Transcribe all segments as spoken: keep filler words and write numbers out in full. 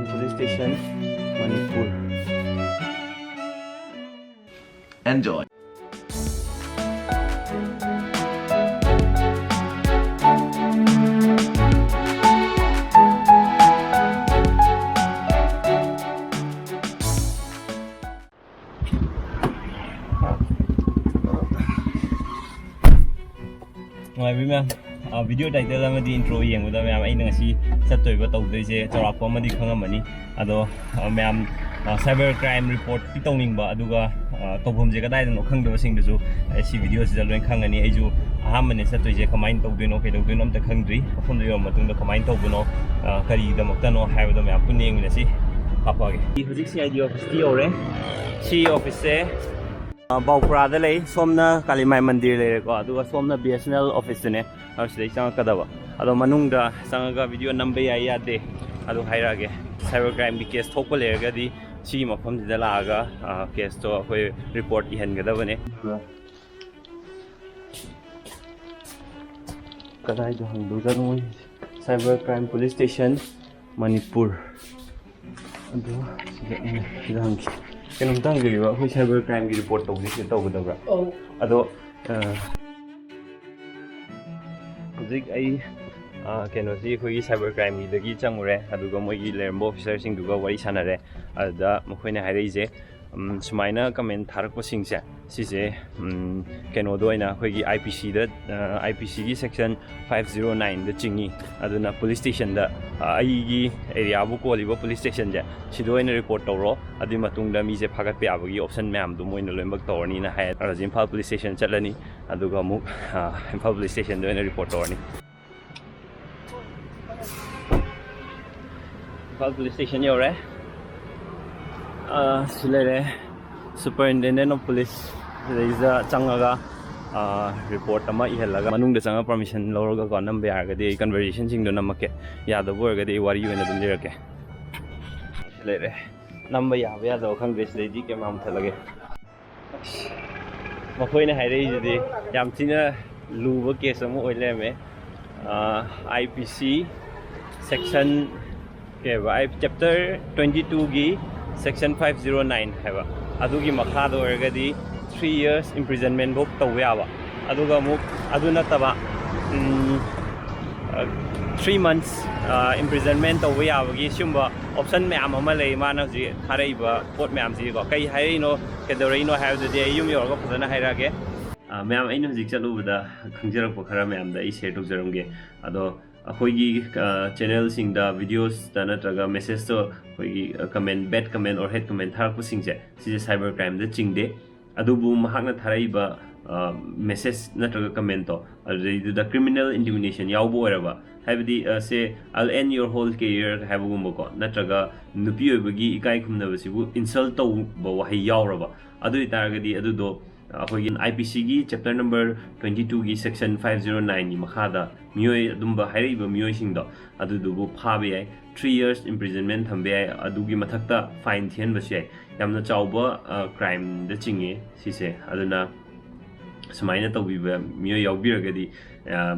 Police Station, Manipur. Enjoy. ꯅꯨꯡꯉꯥꯏꯕꯤ ꯃꯌꯥꯝ, video title ꯑꯃꯗꯤ intro ꯌꯦꯡꯕꯗ ꯃꯌꯥꯝ ꯑꯩꯅ ꯉꯁꯤ ꯆꯠꯇꯣꯏꯕ, ꯇꯧꯗꯣꯏꯁꯦ ꯆꯥꯎꯔꯥꯛꯄ ꯑꯃꯗꯤ ꯈꯪꯉꯝꯃꯅꯤ꯫ ꯑꯗꯣ ꯃꯌꯥꯝ, ꯁꯥꯏꯕꯔ ꯀ꯭ꯔꯥꯏꯝ ꯔꯤꯄꯣꯔꯠꯇꯤ ꯇꯧꯅꯤꯡꯕ, ꯑꯗꯨꯒ ꯇꯧꯐꯝꯁꯦ ꯀꯗꯥꯏꯗꯅꯣ ꯈꯪꯗꯕꯁꯤꯡꯗꯨꯁꯨ ꯁꯤ ꯚꯤꯗꯤꯑꯣꯁꯤꯗ ꯂꯣꯏ ꯈꯪꯉꯅꯤ꯫ ꯑꯩꯁꯨ ꯑꯍꯥꯟꯕꯅꯦ ꯆꯠꯇꯣꯏꯁꯦ, ꯀꯃꯥꯏꯅ ꯇꯧꯗꯣꯏꯅꯣ ꯀꯩꯗꯧꯗꯣꯏꯅꯣ ꯑꯝꯇ ꯈꯪꯗ꯭ꯔꯤ꯫ ꯃꯐꯝꯗꯨ ꯌꯧꯔ ꯃꯇꯨꯡꯗ ꯀꯃꯥꯏꯅ ꯇꯧꯕꯅꯣ, ꯀꯔꯤꯒꯤꯗꯃꯛꯇꯅꯣ ꯍꯥꯏꯕꯗꯣ ꯃꯌꯥꯝ ꯄꯨꯟꯅ ꯌꯦꯡꯃꯤꯟꯅꯁꯤ꯫ ꯍꯥꯄꯛꯑꯒꯦ꯫ ꯍꯧꯖꯤꯛ ꯁꯤ ꯑꯥꯏ ꯗꯤ ꯑꯣꯐꯤꯁꯇꯤ ꯌꯧꯔꯦ꯫ ꯁꯤ ꯑꯣꯐꯤꯁꯁꯦ ꯕꯥꯎꯄ꯭ꯔꯥꯗ ꯂꯩ꯫ ꯁꯣꯝꯅ ꯀꯥꯂꯤꯃꯥꯏ ꯃꯟꯗꯤꯔ ꯂꯩꯔꯦꯀꯣ, ꯑꯗꯨꯒ ꯁꯣꯝꯅ ꯕꯤ ꯑꯦꯁ ꯑꯦꯟ ꯑꯦꯜ ꯑꯣꯐꯤꯁꯇꯨꯅꯦ꯫ ꯑꯗꯨ ꯁꯤꯗꯩ ꯆꯪꯉꯛꯀꯗꯕ꯫ ꯑꯗꯣ ꯃꯅꯨꯡꯗ ꯆꯪꯉꯒ ꯚꯤꯗꯤꯑꯣ ꯅꯝꯕ ꯌꯥꯏ ꯌꯥꯗꯦ ꯑꯗꯨ ꯍꯥꯏꯔꯛꯑꯒꯦ꯫ ꯁꯥꯏꯕꯔ ꯀ꯭ꯔꯥꯏꯝꯒꯤ ꯀꯦꯁ ꯊꯣꯛꯄ ꯂꯩꯔꯒꯗꯤ ꯁꯤꯒꯤ ꯃꯐꯝꯁꯤꯗ ꯂꯥꯛꯑꯒ ꯀꯦꯁꯇꯣ ꯑꯩꯈꯣꯏ ꯔꯤꯄꯣꯔꯠ ꯏꯍꯟꯒꯗꯕꯅꯦ꯫ ꯀꯗꯥꯏꯗ ꯍꯪꯗꯣꯏꯖꯥꯠꯅꯣ ꯃꯣꯏ? Cyber crime police station, Manipur. ꯑꯗꯣ ꯁꯤꯗ ꯑꯩꯅ ꯁꯤꯗ ꯍꯪꯒꯦ꯫ ꯀꯩꯅꯣꯝꯇ ꯍꯪꯖꯒꯦꯕ, ꯑꯩꯈꯣꯏ ꯁꯥꯏꯕꯔ ꯀ꯭ꯔꯥꯏꯝꯒꯤ ꯔꯤꯄꯣꯔꯠ ꯇꯧꯕꯁꯦ ꯁꯤꯗ ꯇꯧꯒꯗꯕ꯭ꯔꯥ? ꯑꯧ꯫ ꯑꯗꯣ, ꯑ, ꯍꯧꯖꯤꯛ ꯑꯩ, ꯑ, ꯀꯩꯅꯣꯁꯤ ꯑꯩꯈꯣꯏꯒꯤ ꯁꯥꯏꯕꯔ ꯀ꯭ꯔꯥꯏꯝꯒꯤꯗꯒꯤ ꯆꯪꯉꯨꯔꯦ, ꯑꯗꯨꯒ ꯃꯣꯏꯒꯤ ꯂꯩꯔꯝꯕ ꯑꯣꯐꯤꯁꯔꯁꯤꯡꯗꯨꯒ ꯋꯥꯔꯤ ꯁꯥꯟꯅꯔꯦ꯫ ꯑꯗꯨꯗ ꯃꯈꯣꯏꯅ ꯍꯥꯏꯔꯛꯏꯁꯦ, ꯎꯝ, ꯁꯨꯃꯥꯏꯅ ꯀꯃꯦꯟ ꯊꯥꯔꯛꯄꯁꯤꯡꯁꯦ, ꯁꯤꯁꯦ, ꯎꯝ, ꯀꯩꯅꯣꯗ ꯑꯣꯏꯅ ꯑꯩꯈꯣꯏꯒꯤ ꯑꯥꯏ ꯄꯤ ꯁꯤꯗ, ꯑ, ꯑꯥꯏ ꯄꯤ ꯁꯤꯒꯤ ꯁꯦꯛꯁꯟ ꯐꯥꯏꯚ ꯖꯤꯔꯣ ꯅꯥꯏꯟꯗ ꯆꯤꯡꯉꯤ꯫ ꯑꯗꯨꯅ ꯄꯨꯂꯤꯁ ꯁ꯭ꯇꯦꯁꯟꯗ, ꯑ, ꯑꯩꯒꯤ ꯑꯦꯔꯤꯌꯥꯕꯨ ꯀꯣꯜꯂꯤꯕ ꯄꯨꯂꯤꯁ ꯁ꯭ꯇꯦꯁꯟꯁꯦ, ꯁꯤꯗ ꯑꯣꯏꯅ ꯔꯤꯄꯣꯔꯠ ꯇꯧꯔꯣ꯫ ꯑꯗꯨꯒꯤ ꯃꯇꯨꯡꯗ ꯃꯤꯁꯦ ꯐꯥꯒꯠꯄ ꯌꯥꯕꯒꯤ ꯑꯣꯞꯁꯟ ꯃꯌꯥꯝꯗꯣ ꯃꯣꯏꯅ ꯂꯣꯏꯅꯃꯛ ꯇꯧꯔꯅꯤꯅ ꯍꯥꯏ꯫ ꯑꯗꯨ ꯏꯝꯐꯥꯜ ꯄꯨꯂꯤꯁ ꯁ꯭ꯇꯦꯁꯟ ꯆꯠꯂꯅꯤ, ꯑꯗꯨꯒ ꯑꯃꯨꯛ, ꯑ, ꯏꯝꯐꯥꯜ ꯄꯨꯂꯤꯁ ꯁ꯭ꯇꯦꯁꯟꯗ ꯑꯣꯏꯅ ꯔꯤꯄꯣꯔꯠ ꯇꯧꯔꯅꯤ꯫ ꯏꯝꯐꯥꯜ ꯄꯨꯂꯤꯁ ꯁ꯭ꯇꯦꯁꯟ ꯌꯧꯔꯦ꯫ ꯑ, ꯁꯤ ꯂꯩꯔꯦ, Superintendent of Police꯫ ꯁꯤꯗꯩꯁꯤꯗ ꯆꯪꯉꯒ, ꯑ, ꯔꯤꯄꯣꯔꯠ ꯑꯃ ꯏꯍꯜꯂꯒ, ꯃꯅꯨꯡꯗ ꯆꯪꯉꯒ ꯄꯔꯃꯤꯁꯟ ꯂꯧꯔꯒꯀꯣ, ꯅꯝꯕ ꯌꯥꯔꯒꯗꯤ ꯑꯩ ꯀꯟꯚꯔꯖꯦꯁꯟꯁꯤꯡꯗꯣ ꯅꯝꯃꯛꯀꯦ, ꯌꯥꯗꯕ ꯑꯣꯏꯔꯒꯗꯤ ꯑꯩ ꯋꯥꯔꯤ ꯑꯣꯏꯅ ꯑꯗꯨꯝ ꯂꯤꯔꯛꯀꯦ꯫ ꯁꯤ ꯂꯩꯔꯦ꯫ ꯅꯝꯕ ꯌꯥꯕ ꯌꯥꯗꯕ ꯈꯪꯗ꯭ꯔꯦ, ꯁꯤꯗꯩꯗꯤ ꯀꯦꯃꯦꯔꯥ ꯃꯨꯊꯠꯂꯒꯦ꯫ ꯃꯈꯣꯏꯅ ꯍꯥꯏꯔꯛꯏꯁꯤꯗꯤ ꯌꯥꯝ ꯊꯤꯅ ꯂꯨꯕ ꯀꯦꯁ ꯑꯃ ꯑꯣꯏ ꯂꯩꯔꯝꯃꯦ꯫ ꯑꯥꯏ ꯄꯤ ꯁꯤ ꯁꯦꯛꯁꯟ ꯀꯩ ꯍꯥꯏꯕ, ꯑꯩ ꯆꯦꯞꯇꯔ ꯇ꯭ꯋꯦꯟꯇꯤ ꯇꯨꯒꯤ ꯁꯦꯛꯁꯟ ꯐꯥꯏꯚ ꯖꯤꯔꯣ ꯅꯥꯏꯟ ꯍꯥꯏꯕ, ꯑꯗꯨꯒꯤ ꯃꯈꯥꯗ ꯑꯣꯏꯔꯒꯗꯤ ꯊ꯭ꯔꯤ ꯌꯔꯁ ꯏꯝꯄ꯭ꯔꯤꯖꯟꯃꯦꯟꯐꯧ ꯇꯧꯕ ꯌꯥꯕ꯫ ꯑꯗꯨꯒ ꯑꯃꯨꯛ ꯑꯗꯨ ꯅꯠꯇꯕ ꯊ꯭ꯔꯤ ꯃꯟꯊꯁ ꯏꯝꯄ꯭ꯔꯤꯖꯟꯃꯦꯟ ꯇꯧꯕ ꯌꯥꯕꯒꯤ ꯁꯤꯒꯨꯝꯕ ꯑꯣꯞꯁꯟ ꯃꯌꯥꯝ ꯑꯃ ꯂꯩ꯫ ꯃꯥꯅ ꯍꯧꯖꯤꯛ ꯊꯥꯔꯛꯏꯕ ꯄꯣꯠ ꯃꯌꯥꯝꯁꯤꯀꯣ, ꯀꯩ ꯍꯥꯏꯔꯛꯏꯅꯣ, ꯀꯩꯗꯧꯔꯛꯏꯅꯣ ꯍꯥꯏꯕꯗꯨꯗꯤ ꯑꯩ ꯌꯨꯝ ꯌꯧꯔꯒ ꯐꯖꯅ ꯍꯥꯏꯔꯛꯑꯒꯦ꯫ ꯑ, ꯃꯌꯥꯝ, ꯑꯩꯅ ꯍꯧꯖꯤꯛ ꯆꯠꯂꯨꯕꯗ ꯈꯪꯖꯔꯛꯄ ꯈꯔ ꯃꯌꯥꯝꯗ ꯑꯩ ꯁꯤꯌꯔ ꯇꯧꯖꯔꯝꯒꯦ꯫ ꯑꯗꯣ ꯑꯩꯈꯣꯏꯒꯤ, ꯑ, ꯆꯦꯅꯦꯜꯁꯤꯡꯗ, ꯚꯤꯗꯤꯑꯣꯁꯇ ꯅꯠꯇ꯭ꯔꯒ ꯃꯦꯁꯦꯖꯇꯣ ꯑꯩꯈꯣꯏꯒꯤ, ꯑ, ꯀꯃꯦꯟ, ꯕꯦꯠ ꯀꯃꯦꯟ ꯑꯣꯔ ꯍꯦꯠ ꯀꯃꯦꯟ ꯊꯥꯔꯛꯄꯁꯤꯡꯁꯦ, ꯁꯤꯁꯦ ꯁꯥꯏꯕꯔ ꯀ꯭ꯔꯥꯏꯝꯗ ꯆꯤꯡꯗꯦ꯫ ꯑꯗꯨꯕꯨ ꯃꯍꯥꯛꯅ ꯊꯥꯔꯛꯏꯕ, ꯑ, ꯃꯦꯁꯦꯖ ꯅꯠꯇ꯭ꯔꯒ ꯀꯃꯦꯟꯇꯣ, ꯑꯗꯨꯗꯩꯗꯨꯗ ꯀ꯭ꯔꯤꯃꯤꯅꯦꯜ ꯏꯟꯇꯤꯃꯤꯅꯦꯁꯟ ꯌꯥꯎꯕ ꯑꯣꯏꯔꯕ, ꯍꯥꯏꯕꯗꯤ, ꯑ, ꯁꯦ, "I'll end your whole career" ꯍꯥꯏꯕꯒꯨꯝꯕꯀꯣ, ꯅꯠꯇ꯭ꯔꯒ ꯅꯨꯄꯤ ꯑꯣꯏꯕꯒꯤ ꯏꯀꯥꯏ ꯈꯨꯝꯅꯕꯁꯤꯕꯨ ꯏꯟꯁꯜ ꯇꯧꯕ ꯋꯥꯍꯩ ꯌꯥꯎꯔꯕ, ꯑꯗꯨ ꯑꯣꯏꯇꯥꯔꯒꯗꯤ ꯑꯗꯨꯗꯣ ꯑꯩꯈꯣꯏꯒꯤ ꯑꯥꯏ ꯄꯤ ꯁꯤꯒꯤ ꯆꯦꯞꯇꯔ ꯅꯝꯕꯔ ꯇ꯭ꯋꯦꯟꯇꯤ ꯇꯨꯒꯤ ꯁꯦꯛꯁꯟ ꯐꯥꯏꯚ ꯖꯤꯔꯣ ꯅꯥꯏꯟꯒꯤ ꯃꯈꯥꯗ ꯃꯤꯑꯣꯏ, ꯑꯗꯨꯝꯕ ꯍꯥꯏꯔꯛꯏꯕ ꯃꯤꯑꯣꯏꯁꯤꯡꯗꯣ ꯑꯗꯨꯗꯨꯕꯨ ꯐꯥꯕ ꯌꯥꯏ꯫ ꯊ꯭ꯔꯤ ꯌꯔꯁ ꯏꯝꯄ꯭ꯔꯤꯖꯟꯃꯦꯟ ꯊꯝꯕ ꯌꯥꯏ, ꯑꯗꯨꯒꯤ ꯃꯊꯛꯇ ꯐꯥꯏꯟ ꯊꯤꯍꯟꯕꯁꯨ ꯌꯥꯏ꯫ ꯌꯥꯝꯅ ꯆꯥꯎꯕ, ꯑ, ꯀ꯭ꯔꯥꯏꯝꯗ ꯆꯤꯡꯉꯦ ꯁꯤꯁꯦ꯫ ꯑꯗꯨꯅ ꯁꯨꯃꯥꯏꯅ ꯇꯧꯕꯤꯕ ꯃꯤꯑꯣꯏ ꯌꯥꯎꯕꯤꯔꯒꯗꯤ, ꯑ,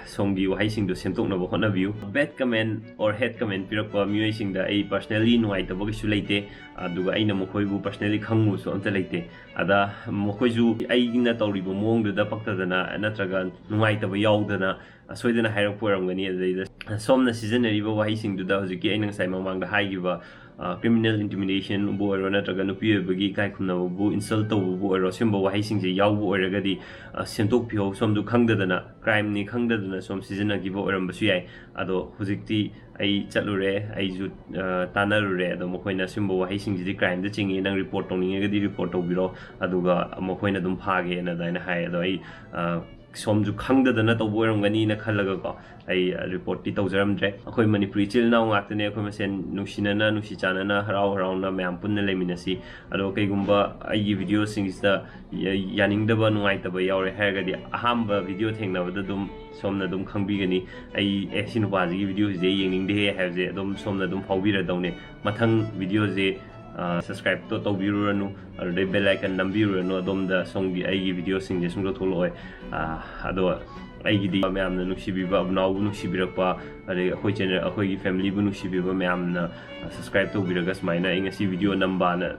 ꯁꯣꯝꯒꯤ ꯋꯥꯍꯩꯁꯤꯡꯗꯣ ꯁꯦꯝꯗꯣꯛꯅꯕ ꯍꯣꯠꯅꯕꯤꯌꯨ꯫ ꯕꯦꯠ ꯀꯃꯦꯟ ꯑꯣꯔ ꯍꯦꯠ ꯀꯃꯦꯟ ꯄꯤꯔꯛꯄ ꯃꯤꯑꯣꯏꯁꯤꯡꯗ ꯑꯩ ꯄꯔꯁꯅꯦꯜꯂꯤ ꯅꯨꯡꯉꯥꯏꯇꯕ ꯀꯩꯁꯨ ꯂꯩꯇꯦ, ꯑꯗꯨꯒ ꯑꯩꯅ ꯃꯈꯣꯏꯕꯨ ꯄꯔꯁꯅꯦꯜꯂꯤ ꯈꯪꯉꯨꯕꯁꯨ ꯑꯝꯇ ꯂꯩꯇꯦ꯫ ꯑꯗ ꯃꯈꯣꯏꯁꯨ ꯑꯩꯅ ꯇꯧꯔꯤꯕ ꯃꯑꯣꯡꯗꯨꯗ ꯄꯛꯇꯗꯅ ꯅꯠꯇ꯭ꯔꯒ ꯅꯨꯡꯉꯥꯏꯇꯕ ꯌꯥꯎꯗꯅ ꯁꯣꯏꯗꯅ ꯍꯥꯏꯔꯛꯄ ꯑꯣꯏꯔꯝꯒꯅꯤ꯫ ꯑꯗꯨꯗꯩꯗ ꯁꯣꯝꯅ ꯁꯤꯖꯤꯟꯅꯔꯤꯕ ꯋꯥꯍꯩꯁꯤꯡꯗꯨꯗ ꯍꯧꯖꯤꯛꯀꯤ ꯑꯩꯅ ꯉꯁꯥꯏ ꯃꯃꯥꯡꯗ ꯍꯥꯏꯈꯤꯕ, ꯑ, ꯀ꯭ꯔꯤꯃꯤꯅꯦꯜ ꯏꯟꯇꯤꯃꯤꯅꯦꯁꯟꯕꯨ ꯑꯣꯏꯔꯣ ꯅꯠꯇ꯭ꯔꯒ ꯅꯨꯄꯤ ꯑꯣꯏꯕꯒꯤ ꯏꯀꯥꯏ ꯈꯨꯝꯅꯕꯕꯨ ꯏꯟꯁꯜ ꯇꯧꯕꯕꯨ ꯑꯣꯏꯔꯣ, ꯁꯤꯒꯨꯝꯕ ꯋꯥꯍꯩꯁꯤꯡꯁꯦ ꯌꯥꯎꯕ ꯑꯣꯏꯔꯒꯗꯤ, ꯑ, ꯁꯦꯝꯗꯣꯛꯄꯤꯍꯧ꯫ ꯁꯣꯝꯁꯨ ꯈꯪꯗꯗꯅ, ꯀ꯭ꯔꯥꯏꯝꯅꯤ ꯈꯪꯗꯗꯅ ꯁꯣꯝ ꯁꯤꯖꯤꯟꯅꯈꯤꯕ ꯑꯣꯏꯔꯝꯕꯁꯨ ꯌꯥꯏ꯫ ꯑꯗꯣ ꯍꯧꯖꯤꯛꯇꯤ ꯑꯩ ꯆꯠꯂꯨꯔꯦ, ꯑꯩꯁꯨ, ꯑ, ꯇꯥꯟꯅꯔꯨꯔꯦ꯫ ꯑꯗꯣ ꯃꯈꯣꯏꯅ ꯁꯤꯒꯨꯝꯕ ꯋꯥꯍꯩꯁꯤꯡꯁꯤꯗꯤ ꯀ꯭ꯔꯥꯏꯝꯗ ꯆꯤꯡꯉꯤ, ꯅꯪ ꯔꯤꯄꯣꯔꯠ ꯇꯧꯅꯤꯡꯉꯒꯗꯤ ꯔꯤꯄꯣꯔꯠ ꯇꯧꯕꯤꯔꯣ, ꯑꯗꯨꯒ ꯃꯈꯣꯏꯅ ꯑꯗꯨꯝ ꯐꯥꯒꯦꯅ ꯑꯗꯨꯃꯥꯏꯅ ꯍꯥꯏ꯫ ꯑꯗꯣ ꯑꯩ, ꯑ, ꯁꯣꯝꯁꯨ ꯈꯪꯗꯗꯅ ꯇꯧꯕ ꯑꯣꯏꯔꯝꯒꯅꯤꯅ ꯈꯜꯂꯒꯀꯣ, ꯑꯩ, ꯑ, ꯔꯤꯄꯣꯔꯠꯇꯤ ꯇꯧꯖꯔꯝꯗ꯭ꯔꯦ꯫ ꯑꯩꯈꯣꯏ ꯃꯅꯤꯄꯨꯔꯤ ꯏꯆꯤꯜ ꯏꯅꯥꯎ ꯉꯥꯛꯇꯅꯦ, ꯑꯩꯈꯣꯏ ꯃꯁꯦꯟ ꯅꯨꯡꯁꯤꯅꯅ, ꯅꯨꯡꯁꯤ ꯆꯥꯟꯅꯅ, ꯍꯔꯥꯎ ꯍꯔꯥꯎꯅ ꯃꯌꯥꯝ ꯄꯨꯟꯅ ꯂꯩꯃꯤꯟꯅꯁꯤ꯫ ꯑꯗꯣ ꯀꯩꯒꯨꯝꯕ ꯑꯩꯒꯤ ꯚꯤꯗꯤꯑꯣꯁꯤꯡꯁꯤꯗ ꯌꯥ-, ꯌꯥꯅꯤꯡꯗꯕ, ꯅꯨꯡꯉꯥꯏꯇꯕ ꯌꯥꯎꯔꯦ ꯍꯥꯏꯔꯒꯗꯤ, ꯑꯍꯥꯟꯕ ꯚꯤꯗꯤꯑꯣ ꯊꯦꯡꯅꯕꯗ ꯑꯗꯨꯝ ꯁꯣꯝꯅ ꯑꯗꯨꯝ ꯈꯪꯕꯤꯒꯅꯤ꯫ ꯑꯩ, "ꯑꯦ, ꯁꯤ ꯅꯨꯄꯥꯁꯤꯒꯤ ꯚꯤꯗꯤꯑꯣꯁꯤꯗꯤ ꯑꯩ ꯌꯦꯡꯅꯤꯡꯗꯦꯍꯦ" ꯍꯥꯏꯕꯁꯦ ꯑꯗꯨꯝ ꯁꯣꯝꯅ ꯑꯗꯨꯝ ꯐꯥꯎꯕꯤꯔꯗꯧꯅꯦ꯫ ꯃꯊꯪ ꯚꯤꯗꯤꯑꯣꯁꯦ, ꯑ, ꯁꯕꯁꯀ꯭ꯔꯥꯏꯕꯇꯣ ꯇꯧꯕꯤꯔꯨꯔꯅꯨ, ꯑꯗꯨꯗꯩ ꯕꯦꯜ ꯑꯥꯏꯀꯟ ꯅꯝꯕꯤꯔꯨꯔꯅꯨ, ꯑꯗꯣꯝꯗ ꯁꯣꯝꯒꯤ ꯑꯩꯒꯤ ꯚꯤꯗꯤꯑꯣꯁꯤꯡꯁꯦ ꯁꯨꯡꯊꯣꯛ ꯊꯣꯛꯂꯛꯑꯣꯏ꯫ ꯑ, ꯑꯗꯣ ꯑꯩꯒꯤꯗꯤ ꯃꯌꯥꯝꯅ ꯅꯨꯡꯁꯤꯕꯤꯕ, ꯑꯕꯨꯅꯥꯎꯕꯨ ꯅꯨꯡꯁꯤꯕꯤꯔꯛꯄ, ꯑꯗꯩ ꯑꯩꯈꯣꯏ ꯆꯦꯅꯦꯜ, ꯑꯩꯈꯣꯏꯒꯤ ꯐꯦꯃꯤꯂꯤꯕꯨ ꯅꯨꯡꯁꯤꯕꯤꯕ ꯃꯌꯥꯝꯅ ꯁꯕꯁꯀ꯭ꯔꯥꯏꯕ ꯇꯧꯕꯤꯔꯒ ꯁꯨꯃꯥꯏꯅ ꯑꯩ ꯉꯁꯤ ꯚꯤꯗꯤꯑꯣ ꯅꯝꯕꯅ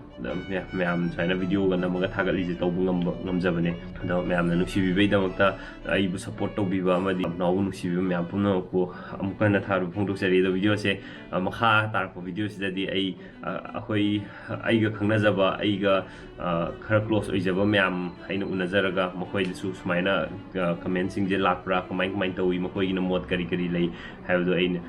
ꯃꯌꯥꯝ ꯁꯨꯃꯥꯏꯅ ꯚꯤꯗꯤꯑꯣꯒ ꯅꯝꯃꯒ ꯊꯥꯒꯠꯂꯤꯁꯦ ꯇꯧꯕ ꯉꯝꯕ, ꯉꯝꯖꯕꯅꯦ꯫ ꯑꯗꯣ ꯃꯌꯥꯝꯅ ꯅꯨꯡꯁꯤꯕꯤꯕꯩꯗꯃꯛꯇ ꯑꯩꯕꯨ ꯁꯞꯄꯣꯔꯠ ꯇꯧꯕꯤꯕ ꯑꯃꯗꯤ ꯑꯕꯨꯅꯥꯎꯕꯨ ꯅꯨꯡꯁꯤꯕꯤꯕ ꯃꯌꯥꯝ ꯄꯨꯝꯅꯃꯛꯄꯨ ꯑꯃꯨꯛꯀ ꯍꯟꯅ ꯊꯥꯒꯠꯄ ꯐꯣꯡꯗꯣꯛꯆꯔꯤ꯫ ꯑꯗꯣ ꯚꯤꯗꯤꯑꯣꯁꯦ ꯃꯈꯥ ꯇꯥꯔꯛꯄ ꯚꯤꯗꯤꯑꯣꯁꯤꯗꯗꯤ ꯑꯩ ꯑꯩꯈꯣꯏ, ꯑꯩꯒ ꯈꯪꯅꯖꯕ, ꯑꯩꯒ ꯈꯔ ꯀ꯭ꯂꯣꯁ ꯑꯣꯏꯖꯕ ꯃꯌꯥꯝ ꯑꯩꯅ ꯎꯅꯖꯔꯒ ꯃꯈꯣꯏꯗꯁꯨ ꯁꯨꯃꯥꯏꯅ ꯀꯃꯦꯟꯁꯤꯡꯁꯦ ꯂꯥꯛꯄ꯭ꯔꯥ, ꯀꯃꯥꯏ ꯀꯃꯥꯏꯅ ꯇꯧꯏ, ꯃꯈꯣꯏꯒꯤꯅ ꯃꯣꯠ ꯀꯔꯤ ꯀꯔꯤ ꯂꯩ ꯍꯥꯏꯕꯗꯣ ꯑꯩꯅ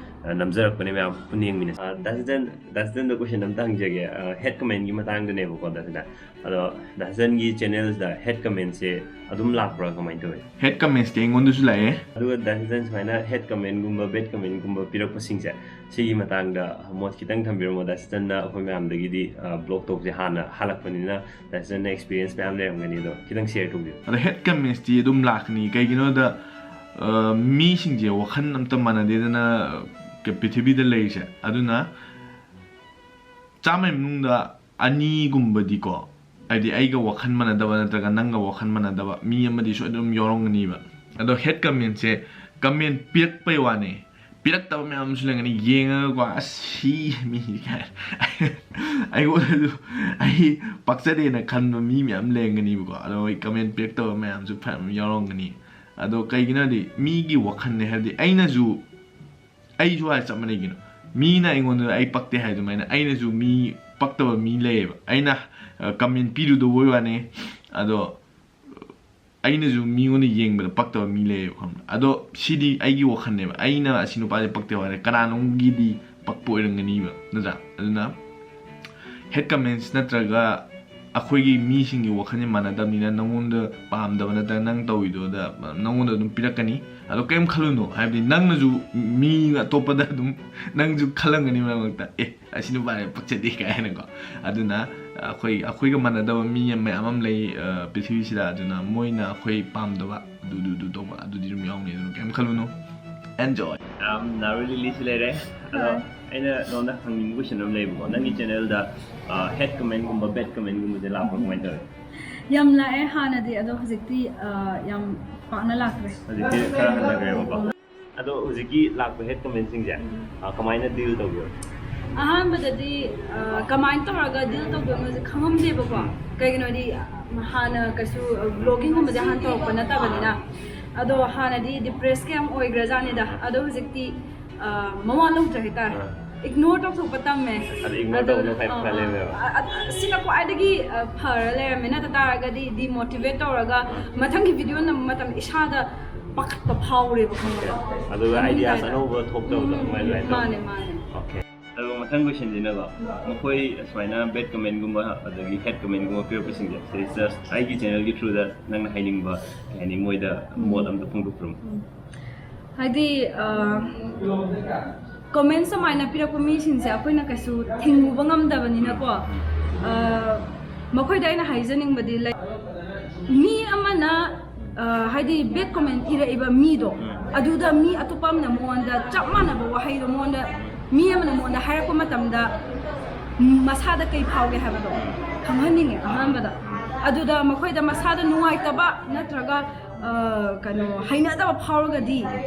ꯅꯝꯖꯔꯛꯄꯅꯦ꯫ ꯃꯌꯥꯝ ꯄꯨꯟꯅ ꯌꯦꯡꯃꯤꯟꯅꯁꯤ꯫ ꯗꯥꯁꯤꯗꯟ, ꯗꯥꯁꯤꯗꯟꯗ ꯀꯣꯏꯁꯟ ꯑꯝꯇ ꯍꯪꯖꯒꯦ꯫ ꯍꯦꯠ ꯀꯃꯦꯟꯒꯤ ꯃꯇꯥꯡꯗꯅꯦꯕꯀꯣ ꯗꯥꯁꯤꯗꯟ꯫ ꯑꯗꯣ ꯗꯥꯁꯤꯗꯟꯒꯤ ꯆꯦꯅꯦꯜꯁꯤꯗ ꯍꯦꯠ ꯀꯃꯦꯟꯁꯦ ꯑꯗꯨꯝ ꯂꯥꯛꯄ꯭ꯔꯥ, ꯀꯃꯥꯏꯅ ꯇꯧꯏ? ꯍꯦꯠ ꯀꯃꯦꯟꯁꯇꯤ ꯑꯩꯉꯣꯟꯗꯁꯨ ꯂꯥꯛꯑꯦ꯫ ꯑꯗꯨꯒ ꯗꯥꯁꯤꯗꯟ ꯁꯨꯃꯥꯏꯅ ꯍꯦꯠ ꯀꯃꯦꯟꯒꯨꯝꯕ, ꯕꯦꯠ ꯀꯃꯦꯟꯒꯨꯝꯕ ꯄꯤꯔꯛꯄꯁꯤꯡꯁꯦ, ꯁꯤꯒꯤ ꯃꯇꯥꯡꯗ ꯃꯣꯠ ꯈꯤꯇꯪ ꯊꯝꯕꯤꯔꯝꯃꯣ꯫ ꯗꯥꯁꯤꯗꯟꯅ ꯑꯩꯈꯣꯏ ꯃꯌꯥꯝꯗꯒꯤꯗꯤ ꯕ꯭ꯂꯣꯛ ꯇꯧꯕꯁꯦ ꯍꯥꯟꯅ ꯍꯜꯂꯛꯄꯅꯤꯅ ꯗꯥꯁꯤꯗꯟꯅ ꯑꯦꯛꯁꯄꯤꯔꯤꯌꯦꯟꯁ ꯃꯌꯥꯝ ꯂꯩꯔꯝꯒꯅꯤ, ꯑꯗꯣ ꯈꯤꯇꯪ ꯁꯤꯌꯔ ꯇꯧꯕꯤꯌꯨ꯫ ꯑꯗꯣ ꯍꯦꯠ ꯀꯃꯦꯟꯁꯇꯤ ꯑꯗꯨꯝ ꯂꯥꯛꯀꯅꯤ꯫ ꯀꯩꯒꯤꯅꯣꯗ ꯃꯤꯁꯤꯡꯁꯦ ꯋꯥꯈꯜ ꯑꯝꯇ ꯃꯥꯟꯅꯗꯦꯗꯅ ꯄ꯭ꯔꯤꯊꯤꯕꯤꯗ ꯂꯩꯔꯤꯁꯦ꯫ ꯑꯗꯨꯅ ꯆꯥꯝꯃꯩ ꯃꯅꯨꯡꯗ ꯑꯅꯤꯒꯨꯝꯕꯗꯤꯀꯣ, ꯍꯥꯏꯗꯤ ꯑꯩꯒ ꯋꯥꯈꯜ ꯃꯥꯟꯅꯗꯕ ꯅꯠꯇ꯭ꯔꯒ ꯅꯪꯒ ꯋꯥꯈꯜ ꯃꯥꯟꯅꯗꯕ ꯃꯤ ꯑꯃꯗꯤ ꯁꯣꯏꯗꯅ ꯑꯗꯨꯝ ꯌꯥꯎꯔꯝꯒꯅꯤꯕ꯫ ꯑꯗꯣ ꯍꯦꯠ ꯀꯃꯦꯟꯁꯦ, ꯀꯃꯦꯟ ꯄꯤꯔꯛꯄꯩ ꯋꯥꯅꯤ, ꯄꯤꯔꯛꯇꯕ ꯃꯌꯥꯝ ꯑꯃꯁꯨ ꯂꯩꯔꯝꯒꯅꯤ꯫ ꯌꯦꯡꯉꯒꯀꯣ, "ꯑꯁ, ꯁꯤ ꯃꯤ ꯀꯥꯏ"꯫ ꯑꯩꯉꯣꯟꯗꯁꯨ ꯑꯩ ꯄꯛꯆꯗꯦꯅ ꯈꯟꯕ ꯃꯤ ꯃꯌꯥꯝ ꯂꯩꯔꯝꯒꯅꯤꯕꯀꯣ꯫ ꯑꯗꯣ ꯍꯣꯏ, ꯀꯃꯦꯟ ꯄꯤꯔꯛꯇꯕ ꯃꯌꯥꯝꯁꯨ ꯐꯅꯌꯥꯝ ꯌꯥꯎꯔꯝꯒꯅꯤ꯫ ꯑꯗꯣ ꯀꯩꯒꯤꯅꯣ ꯍꯥꯏꯗꯤ ꯃꯤꯒꯤ ꯋꯥꯈꯜꯅꯦ, ꯍꯥꯏꯕꯗꯤ ꯑꯩꯅꯁꯨ, ꯑꯩꯁꯨ ꯍꯥꯏ ꯆꯞ ꯃꯥꯟꯅꯩ ꯀꯩꯅꯣ꯫ ꯃꯤꯅ ꯑꯩꯉꯣꯟꯗ ꯑꯩ ꯄꯛꯇꯦ ꯍꯥꯏ ꯑꯗꯨꯃꯥꯏꯅ ꯑꯩꯅꯁꯨ ꯃꯤ ꯄꯛꯇꯕ ꯃꯤ ꯂꯩꯌꯦꯕ꯫ ꯑꯩꯅ ꯀꯃꯦꯟ ꯄꯤꯔꯨꯗꯕꯩ ꯋꯥꯅꯤ꯫ ꯑꯗꯣ ꯑꯩꯅꯁꯨ ꯃꯤꯉꯣꯟꯗ ꯌꯦꯡꯕꯗ ꯄꯛꯇꯕ ꯃꯤ ꯂꯩꯌꯦꯕ, ꯈꯪꯕ꯭ꯔꯥ? ꯑꯗꯣ ꯁꯤꯗꯤ ꯑꯩꯒꯤ ꯋꯥꯈꯜꯅꯦꯕ꯫ ꯑꯩꯅ ꯑꯁꯤ ꯅꯨꯄꯥꯁꯦ ꯄꯛꯇꯦ ꯍꯥꯏꯔꯦ, ꯀꯅꯥꯅꯣꯝꯒꯤꯗꯤ ꯄꯛꯄ ꯑꯣꯏꯔꯝꯒꯅꯤꯕ, ꯅꯠꯇ꯭ꯔꯥ? ꯑꯗꯨꯅ ꯍꯦꯠ ꯀꯃꯦꯟꯁ ꯅꯠꯇ꯭ꯔꯒ ꯑꯩꯈꯣꯏꯒꯤ ꯃꯤꯁꯤꯡꯒꯤ ꯋꯥꯈꯜꯁꯦ ꯃꯥꯟꯅꯗꯕꯅꯤꯅ ꯅꯪꯉꯣꯟꯗ ꯄꯥꯝꯗꯕ ꯅꯠꯇ꯭ꯔꯒ ꯅꯪ ꯇꯧꯔꯤꯗꯨꯗ ꯅꯪꯉꯣꯟꯗ ꯑꯗꯨꯝ ꯄꯤꯔꯛꯀꯅꯤ꯫ ꯑꯗꯣ ꯀꯔꯤꯝ ꯈꯜꯂꯨꯅꯨ, ꯍꯥꯏꯕꯗꯤ ꯅꯪꯅꯁꯨ ꯃꯤ ꯑꯇꯣꯞꯄꯗ ꯑꯗꯨꯝ ꯅꯪꯁꯨ ꯈꯜꯂꯝꯒꯅꯤ ꯃꯔꯛ ꯃꯔꯛꯇ, "ꯑꯦ, ꯑꯁꯤ ꯅꯨꯄꯥꯁꯦ ꯄꯛꯆꯗꯦ" ꯀꯥꯏꯅꯀꯣ꯫ ꯑꯗꯨꯅ ꯑꯩꯈꯣꯏ, ꯑꯩꯈꯣꯏꯒ ꯃꯥꯟꯅꯗꯕ ꯃꯤ ꯃꯌꯥꯝ ꯑꯃ ꯂꯩ, ꯑ, ꯄ꯭ꯔꯤꯊꯤꯕꯤꯁꯤꯗ꯫ ꯑꯗꯨꯅ ꯃꯣꯏꯅ ꯑꯩꯈꯣꯏ ꯄꯥꯝꯗꯕ ꯑꯗꯨ, ꯑꯗꯨ, ꯑꯗꯨ ꯇꯧꯕ ꯑꯗꯨꯗꯤ ꯑꯗꯨꯝ ꯌꯥꯎꯅꯤ꯫ ꯑꯗꯨꯅ ꯀꯔꯤꯝ ꯈꯜꯂꯨꯅꯨ꯫ Enjoy. ꯌꯥꯝ ꯅꯥꯔꯨ ꯂꯤꯂꯤꯁꯨ ꯂꯩꯔꯦ꯫ ꯑꯗꯣ ꯍꯣꯏ꯫ ꯑꯩꯅ ꯅꯉꯣꯟꯗ ꯍꯪꯅꯤꯡꯕ ꯀꯣꯏꯁꯟ ꯑꯃ ꯂꯩꯕꯀꯣ꯫ ꯅꯪꯒꯤ ꯆꯦꯅꯦꯜꯗ, ꯑ, ꯍꯦꯠ ꯀꯃꯦꯟꯒꯨꯝꯕ, ꯕꯦꯠ ꯀꯃꯦꯟꯒꯨꯝꯕꯁꯦ ꯂꯥꯛꯄ꯭ꯔꯥ, ꯀꯃꯥꯏꯅ ꯇꯧꯋꯤ? ꯌꯥꯝ ꯂꯥꯛꯑꯦ ꯍꯥꯟꯅꯗꯤ, ꯑꯗꯣ ꯍꯧꯖꯤꯛꯇꯤ, ꯑ, ꯌꯥꯝ ꯄꯥꯛꯅ ꯂꯥꯛꯇ꯭ꯔꯦ꯫ ꯍꯧꯖꯤꯛꯇꯤ ꯈꯔ ꯍꯟꯊꯈ꯭ꯔꯦꯕꯀꯣ꯫ ꯑꯗꯣ ꯍꯧꯖꯤꯛꯀꯤ ꯂꯥꯛꯄ ꯍꯦꯠ ꯀꯃꯦꯟꯁꯤꯡꯁꯦ, ꯑ, ꯀꯃꯥꯏꯅ ꯗꯤꯜ ꯇꯧꯒꯦ? ꯑꯍꯥꯟꯕꯗꯗꯤ ꯑ, ꯀꯃꯥꯏꯅ ꯇꯧꯔꯒ ꯗꯤꯜ ꯇꯧꯗꯣꯏꯅꯣꯁꯦ ꯈꯪꯉꯝꯗꯦꯕꯀꯣ꯫ ꯀꯩꯒꯤꯅꯣꯗꯤ ꯑ, ꯍꯥꯟꯅ ꯀꯩꯁꯨ ꯕ꯭ꯂꯣꯒꯤꯡꯒꯨꯝꯕꯁꯦ ꯍꯥꯟꯅ ꯇꯧꯔꯛꯄ ꯅꯠꯇꯕꯅꯤꯅ꯫ ꯑꯗꯣ ꯍꯥꯟꯅꯗꯤ ꯗꯤꯄ꯭ꯔꯦꯁ ꯀꯌꯥꯝ ꯑꯣꯏꯈ꯭ꯔꯖꯥꯠꯅꯤꯗ꯫ ꯑꯗꯣ ꯍꯧꯖꯤꯛꯇꯤ ꯑ, ꯃꯋꯥ ꯂꯧꯗ꯭ꯔꯦ ꯍꯥꯏꯇꯥꯔꯦ꯫ ꯑꯥ꯫ ꯏꯒꯅꯣꯔ ꯇꯧꯊꯣꯛꯄ ꯇꯝꯃꯦ꯫ ꯑꯗ ꯏꯒꯅꯣꯔ ꯑꯗꯣ, ꯇꯧꯕꯅ ꯈ꯭ꯋꯥꯏ ꯑ, ꯐꯔꯦ ꯑ, ꯂꯩꯔꯝꯃꯦꯕ꯫ ꯑ, ꯑ, ꯁꯤꯅ ꯈ꯭ꯋꯥꯏꯗꯒꯤ ꯑ, ꯐꯔ ꯂꯩꯔꯝꯃꯦ꯫ ꯅꯠꯇ ꯇꯥꯔꯒꯗꯤ ꯗꯤꯃꯣꯇꯤꯚꯦꯠ ꯇꯧꯔꯒ ꯑꯥ꯫ ꯃꯊꯪꯒꯤ ꯚꯤꯗꯤꯑꯣ ꯅꯝꯕ ꯃꯇꯝꯗ ꯏꯁꯥꯗ ꯄꯥꯈꯠꯄ ꯐꯥꯎꯔꯦꯕ, ꯈꯪꯕ꯭ꯔꯥ? ꯑꯗꯨꯒ ꯈꯪꯉꯝꯗꯥꯏꯗ꯫ ꯑꯥꯏꯗꯤꯌꯥꯁ ꯑꯅꯧꯕ ꯊꯣꯛꯇꯕꯗꯣ ꯎꯝ, ꯑꯗꯨꯃꯥꯏꯅ ꯑꯗꯨꯃꯥꯏꯅ ꯇꯧ꯫ ꯃꯥꯅꯦ, ꯃꯥꯅꯦ꯫ ꯑꯣꯀꯦ꯫ ꯑꯗꯨꯒ ꯃꯊꯪ ꯀꯣꯏꯁꯟꯁꯤꯅꯀꯣ, ꯃꯈꯣꯏ ꯁꯨꯃꯥꯏꯅ ꯕꯦꯠ ꯀꯃꯦꯟꯒꯨꯝꯕ ꯑꯗꯒꯤ ꯍꯦꯠ ꯀꯃꯦꯟꯒꯨꯝꯕ ꯄꯤꯔꯛꯄꯁꯤꯡꯁꯦ, ꯁꯤꯗꯩꯁꯤꯗ ꯑꯩꯒꯤ ꯆꯦꯅꯦꯜꯒꯤ ꯊ꯭ꯔꯨꯗ ꯅꯪꯅ ꯍꯥꯏꯅꯤꯡꯕ, ꯀꯩ ꯍꯥꯏꯅꯤ, ꯃꯣꯏꯗ ꯃꯣꯠ ꯑꯝꯇ ꯐꯣꯡꯗꯣꯛꯄꯤꯔꯝꯃꯨ꯫ ꯍꯥꯏꯗꯤ ꯑ, ꯀꯣꯃꯦꯟ ꯁꯨꯃꯥꯏꯅ ꯄꯤꯔꯛꯄ ꯃꯤꯁꯤꯡꯁꯦ ꯑꯩꯈꯣꯏꯅ ꯀꯩꯁꯨ ꯊꯤꯡꯉꯨꯕ ꯉꯝꯗꯕꯅꯤꯅꯀꯣ꯫ ꯑ, ꯃꯈꯣꯏꯗ ꯑꯩꯅ ꯍꯥꯏꯖꯅꯤꯡꯕꯗꯤ, ꯂꯥꯏꯛ, ꯃꯤ ꯑꯃꯅ ꯑ, ꯍꯥꯏꯗꯤ ꯕꯦꯠ ꯀꯣꯃꯦꯟ ꯏꯔꯛꯏꯕ ꯃꯤꯗꯣ, ꯑꯗꯨꯗ ꯃꯤ ꯑꯇꯣꯞꯄ ꯑꯃꯅ ꯃꯉꯣꯟꯗ ꯆꯞ ꯃꯥꯟꯅꯕ ꯋꯥꯍꯩꯗꯣ ꯃꯉꯣꯟꯗ, ꯃꯤ ꯑꯃꯅ ꯃꯉꯣꯟꯗ ꯍꯥꯏꯔꯛꯄ ꯃꯇꯝꯗ ꯃꯁꯥꯗ ꯀꯩ ꯐꯥꯎꯒꯦ ꯍꯥꯏꯕꯗꯣ ꯈꯪꯍꯟꯅꯤꯡꯉꯦ ꯑꯍꯥꯟꯕꯗ꯫ ꯑꯗꯨꯗ ꯃꯈꯣꯏꯗ ꯃꯁꯥꯗ ꯅꯨꯡꯉꯥꯏꯇꯕ ꯅꯠꯇ꯭ꯔꯒ ꯑ, ꯀꯩꯅꯣ, ꯍꯩꯅꯗꯕ ꯐꯥꯎꯔꯒꯗꯤ